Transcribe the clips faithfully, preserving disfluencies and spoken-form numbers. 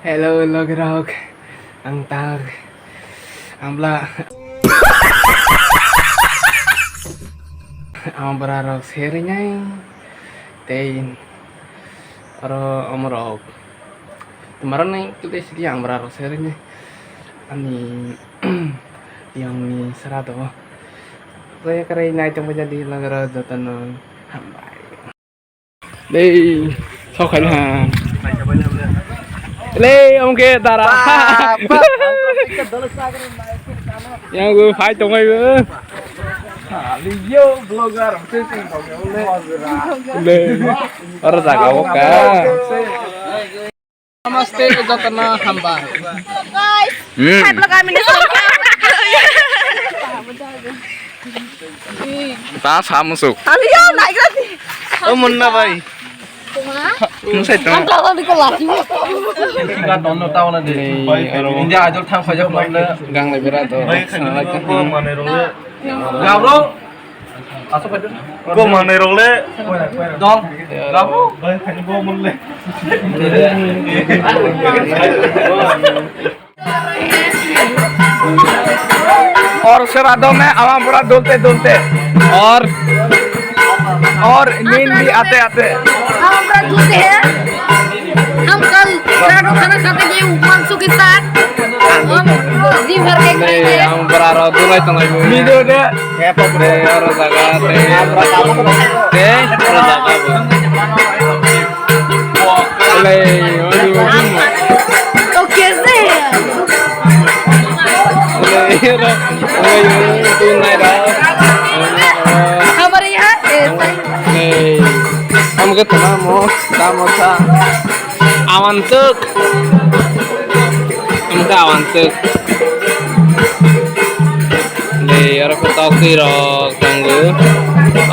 Hello, logirok. Ang tag. Ang bla. Ang bra rok serinai. Tei oro omorok. Tumarani tude sidi ang bra rok serinai. Ani yongni sara do. Kaya karai nai tong baja di logirok jotono. Hambai. Dei, sok khaina ha. Le, amke dara. Yang gue fight tong ayo. Yo vlogger. Le, ora jaga oka. Namaste, jotono hambai. Hmm. Hai, vlog kami ni. Ta sa musuk. Aliyo, naik lagi. O munna bhai. Musai to. Ang kala di kala. India ajol thang khajak lamle. Gang le bera to. Gabro. Ko manai rok le. Dol. Gabro. Bai khani bo mun le. और सर आदम है, आवाम पूरा डोलते डोलते। और, और नींद भी आते आते। आवाम पूरा डोलते हैं। हम कल राडो खाना खाते गए उपमांशु के साथ। हम जी भर के नहीं, खाएंगे। हम पूरा रो-, डोलाई तो नहीं हुए। Video de. Te oro jaga te, te oro jaga bo. Ole, ole, ole. Okay, se. Ole, oro, ole, tu nai ra. Hamare yahan aisa. Ole. Hum ke tamam ho, kaam hota. Awantuk. Hum ke awantuk. Le, oro khe tok twi rok tongo.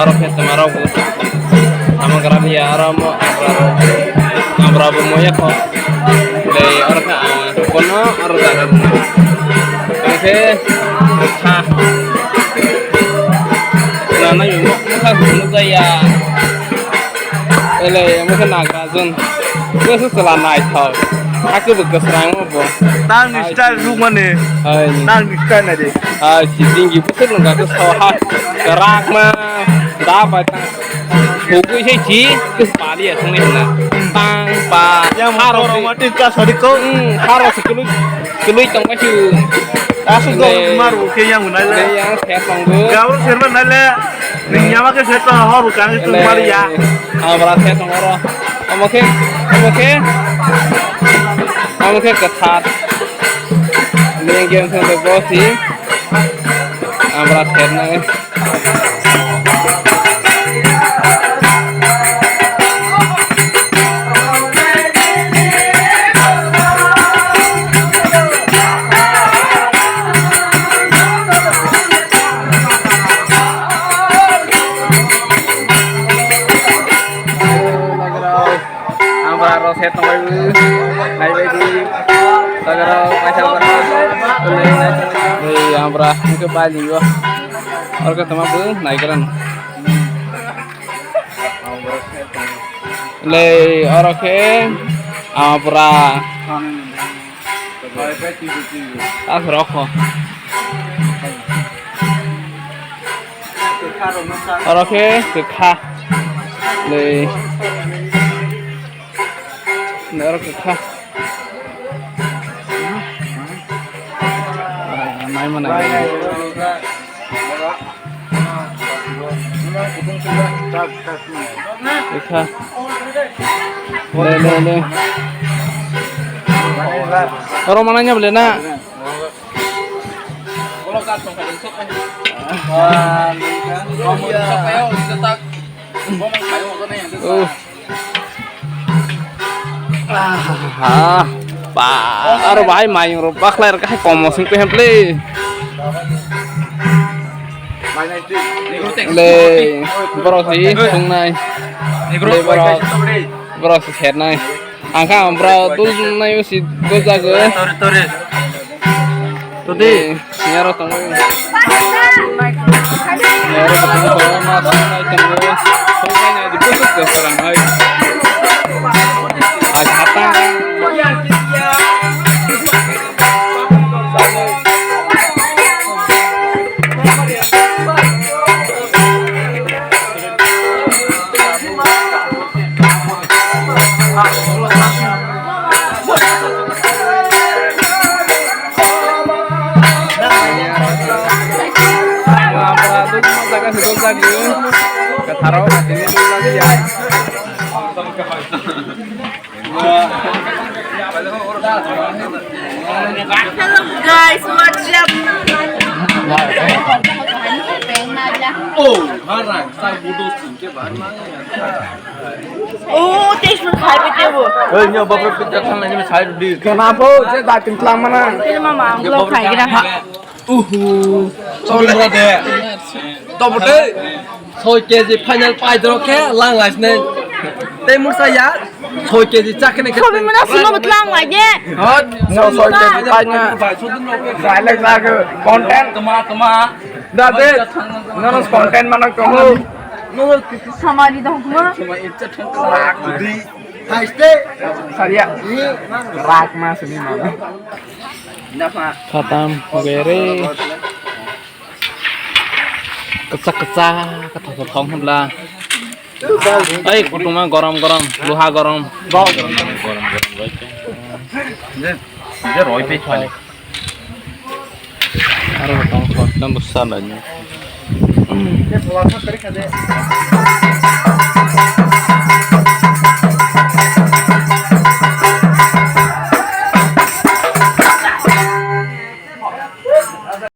Oro khe twma rok bo. Tamo gram ya, oro mo, abra bo moya kho. Le, oro khe, ah, kono oro jaga bo. Oro khe, kha. Na, na, yung mo, mo kha, mo kha ya. Ele, mo khe nagra. Jon, bwswk chwla naithok. Hakhe bo kwsrango bo. Nang ni style rukmani. Hai. Nang ni style nai de. Hai, si jingi bwswk nungkha khe soha. Kwrakma. Da bai ta. Hugui se ji. Kis pali ya sung na. Tang pa. Yang haro mo se. Romantic ka sori ko. Hmm, haro se kului. Kului tong ka chu. Asuk do. Maru ke yang unai le. Yang se tong go. Gabur serma nai le. Ning yama khe se to hor kang tu mari ya. Abra se tong oro. Omo khe, omo khe, omo khe kwthar. Ning game se to bosi. Abra se nai. Ang bara rok se tongbai bo. Nai bai di. Tagra paisa bara. Ei, ang bara ke bali yo. Or ke tama bo nai gran. Le, oro khe, ah, pura. Ah, rokho. Oro khe, kwkha. Le. Le, oro kwkha. Ah, nai mana. Ikha. Le, le, le. Oro mananya bole na. Oh. Ah, ba, aro bai mayung rok bakhlai rok hai komo sing pe hemple. Le, borok si sungnai. Le, borok, borok si khernai. Ang kha ang bro dul nai si dul jago. Tore, tore. Todi. Niyaro tongo. Niyaro tongo, mas nai tongo. Tongo nai di busuk ke sarang hai. Ag hata. Hello guys, what's up? Oh, harang, sa budo singke ba. Oh, taste khai bete bo. Oi, nyo, bapre pizza thang nai, nyo, side di. Kena bo, je datin tlang mana. Ini mama, ang vlog khai kira. Uhu. Sorry, brother. Double day. Soi K G final pai doro khe lang lai sne. Tei musa ya. Soi K G chak kene khe. Sobi mana sino betlang lai je. Hot. No soi K G pai na. Bai lek lak content. Kema kema. Da de. Nono content mana komo. Samari dong kuma. Haste. Saria. Rak ma sini mana. Khatam gere. Kachak kachak kathok kathok hwnla. Ei, kutuma gorom gorom, luha gorom. Je, je roi pe chani. Aro tong kho, tong busa la ni.